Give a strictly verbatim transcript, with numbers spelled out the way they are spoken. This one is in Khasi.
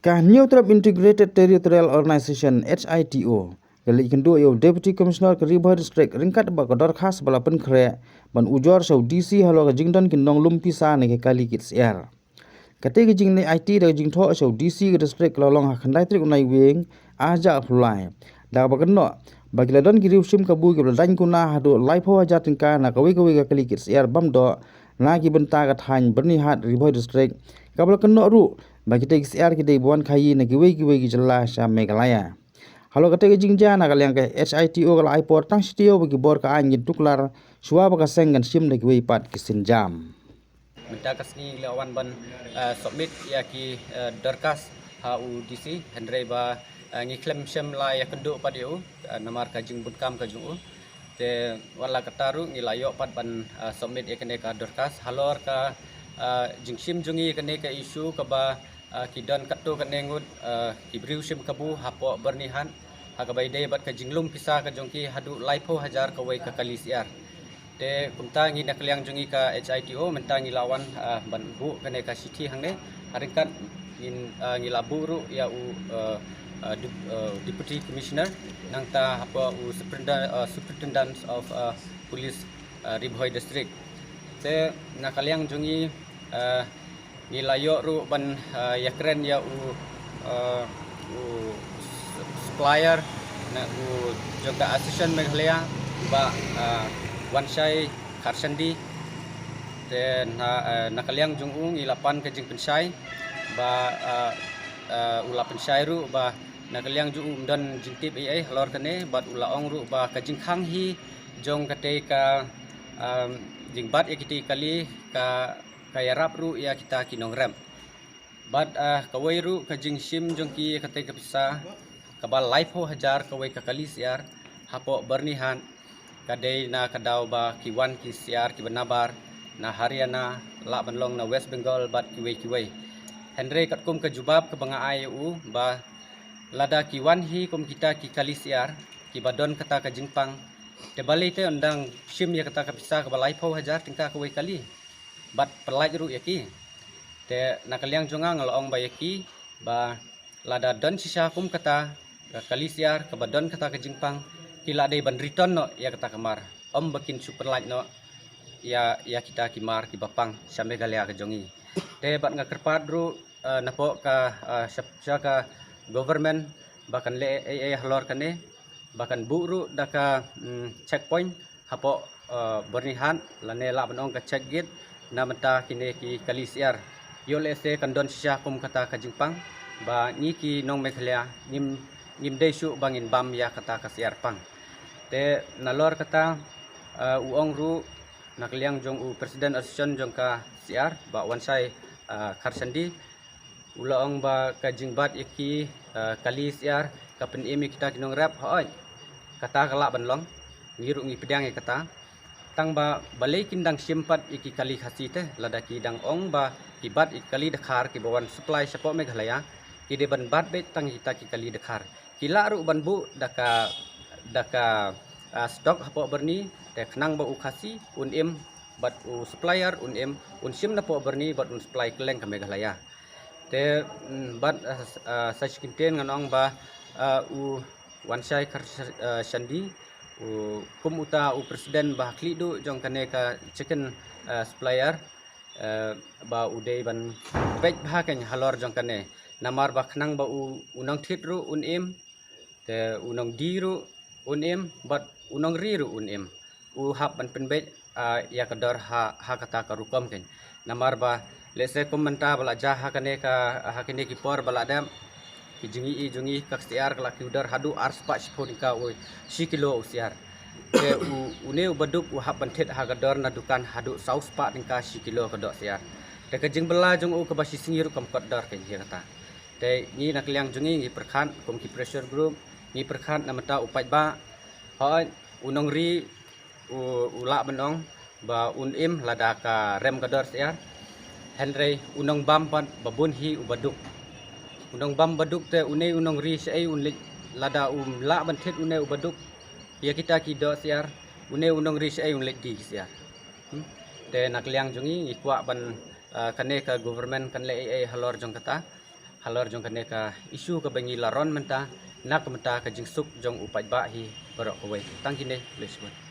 Ka Hynñiewtrep Integrated Territorial Organization, H I T O, ka la ïakynduh ïa u Deputy Commissioner ka Ri Bhoi District ryngkat bad ka dorkhas ba la pynkhreh ban ujor sha u D C halor ka jingdon ki nonglum pisa na ki kali kit syiar. Katei ka jingleit aiti da ka jingthoh sha u D C ka district ka la long ha khyndai tarik u Naiwieng arhajar arphew lai. Da kaba kynnoh ba ki la don ki riew shim kabu kiba la daiñ kuna haduh laiphew hajar tyngka na kawei kawei ka kali kit syiar bymdoh na ki bynta ka thaiñ Byrnihat, Ri Bhoi District, kaba la kynnoh ruh ba kitei ki syiar ki dei ba wan khaïi na kiwei kiwei ki jylla sha Meghalaya. Halor katei ka jingjia, na ka liang ka H I T O ka la ai por tang shi taïew ba ki bor ka aiñ kin tuklar shuwa ba ka seng kan shim da kiwei pat ki sienjam. Mynta ka sngi ngi la wan ban, eh, submit ïa ki, eh, dorkhas ha u D C, hynrei ba, eh, ngi khlem shym la ïakynduh pat ïa u, eh, namar ka jingbun kam ka jong u. Te wat la katta ruh ngi la ïoh pat ban, eh, submit ïa kane ka dorkhas halor ka, eh, jingshim jong ngi kane ka issue kaba, eh, ki don katto katne ngut, eh, ki briew shim kabu hapoh Byrnihat, ha kaba ïadei bad ka jinglum pisa ka jong ki haduh laiphew hajar kawei ka kali syiar. Te kumta ngi na ka liang jong ngi ka H I T O mynta ngi la wan, ah, ban buh kane ka shithi hangne. Ha ryngkat ngin, ah, ngi la buh ruh ïa u, ah, ah, Dep-, ah, Deputy Commissioner, nangta hapoh u Superintendent, ah, Superintendent of, ah, Police, ah, Ri Bhoi District. Te na ka liang jong ngi, ah, ngi la ïoh ruh ban, ah, ïakren ïa u, ah, u s-, supplier na u jong ka Association Meghalaya, Bah, ah, Wanshai Kharshandi. Te na, ah, na ka liang jong u ngi la pan ka jingpynshai ba, ah, ah, u la pynshai ruh ba na ka liang jong u ym don jingtip ei ei halor kane, bad u la ong ruh ba ka jingkhang hi jong katei ka, ah, jingbat ïa kitei kali ka ka ïarap ruh ïa kita ki nongrep. Bad, ah, kawei ruh ka jingshim jong ki ïa katei ka pisa kaba laiphew hajar kawei ka kali syiar hapoh Byrnihat, ka dei na ka daw ba ki wan ki syiar kiba nabar na Haryana, lah ban long na West Bengal bad kiwei kiwei. Hynrei katkum ka jubab kaba nga ai ïa u ba lada ki wan hi kum kita ki kali syiar kiba don kata ka jingpang, te balei te yn dang shim ïa kata ka pisa kaba laiphew hajar tyngka kawei kali bad pyllait ruh ïa ki. Te na ka liang jong nga nga la ong ba ïa ki ba lada don shisha kum kata ka kali syiar kaba don kata ka jingpang, ki la dei ban return noh ïa kata ka mar, ym ba kin shu pyllait noh ïa, ïa kita ki mar kiba pang sha Meghalaya ka jong ngi. Te bad nga kyrpad ruh, eh, napoh ka, eh, sha, sha ka government ba kan leh ei ei halor kane, ba kan buh ruh da ka, mm, checkpoint hapoh, eh, Byrnihat, lane lah ban ong ka check gate na bynta kine ki kali syiar. Ïoh lehse kan don shisha kum kata ka jingpang ba ngi ki nong Meghalaya ngim, ngim dei shuh ba ngin bam ïa kata ka syiar pang. Te nalor kata, eh, u ong ruh na ka liang jong u President Association jong ka syiar, Bah Wanshai, eh, Kharshandi, u la ong ba ka jingbat ïa ki, eh, kali syiar ka pynim ïa kita ki nongrep, hooid. Kata ka lah ban long, ngi ruh ngi pdiang ïa kata. Tang ba balei kin dang shim pat ïa ki kali Khasi te, lada ki dang ong ba ki bat ïa ki kali Dkhar kiba wan supply shapoh Meghalaya, ki dei ban bat beit tang ïa kita ki kali Dkhar. Ki lah ruh ban buh da ka, da ka, ah, stock hapoh Byrni, te khnang ba u Khasi un im, bad u supplier un im, un shim napoh Byrni bad un supply kylleng ka Meghalaya. Te, mm, bad, ah, s-, ah, sa shi kyntien ngan ong ba, ah, u Wanshai Khar-, ah, Shandi, u kum uta u president ba ha khlieh duh jong kane ka chicken, ah, supplier, eh, ba u dei ban peit bha kein halor jong kane. Namar ba khnang ba u, u nongthied ruh un im, te u nongdie ruh un im, bad u nongri ruh un im. U hap ban pynbeit, ah, ïa ka dor ha, ha kata ka rukom kein. Namar ba lehse kum mynta ba la jia ha kane ka, ha kine ki por ba la dep, ki jingïohi jong ngi ka syiar ka la kiew dor haduh arspah shiphew tyngka u shi kilo u syiar. Te u, une u baduk u hap ban thied ha ka dor na dukan haduh saw spah tyngka shi kilo ka doh syiar. Te ka jingbylla jong u kaba shi sngi ruh kam kot dor kein ïa kata. Te ngi na ka liang jong ngi ngi pyrkhat kum ki pressure group, ngi pyrkhat na bynta u paidbah. Hooid, u nongri u, u lah ban ong ba un im lada ka rem ka dor syiar. Hynrei u nongbam pat ba bun hi u baduk. U nongbam baduk te une u nongri shaei un leit, lada um lah ban thied une u baduk ïa kita ki doh syiar, une u nongri shaei un leit die ki syiar. Hmm? Te na ka liang jong ngi ngi kwah ban, ah, kane ka government kan leh ei ei halor jong kata. halor jong kane ka issue kaba ngi la run mynta, na ka bynta ka jingsuk jong u paidbah hi baroh kawei. Tang kine, khublei shibun.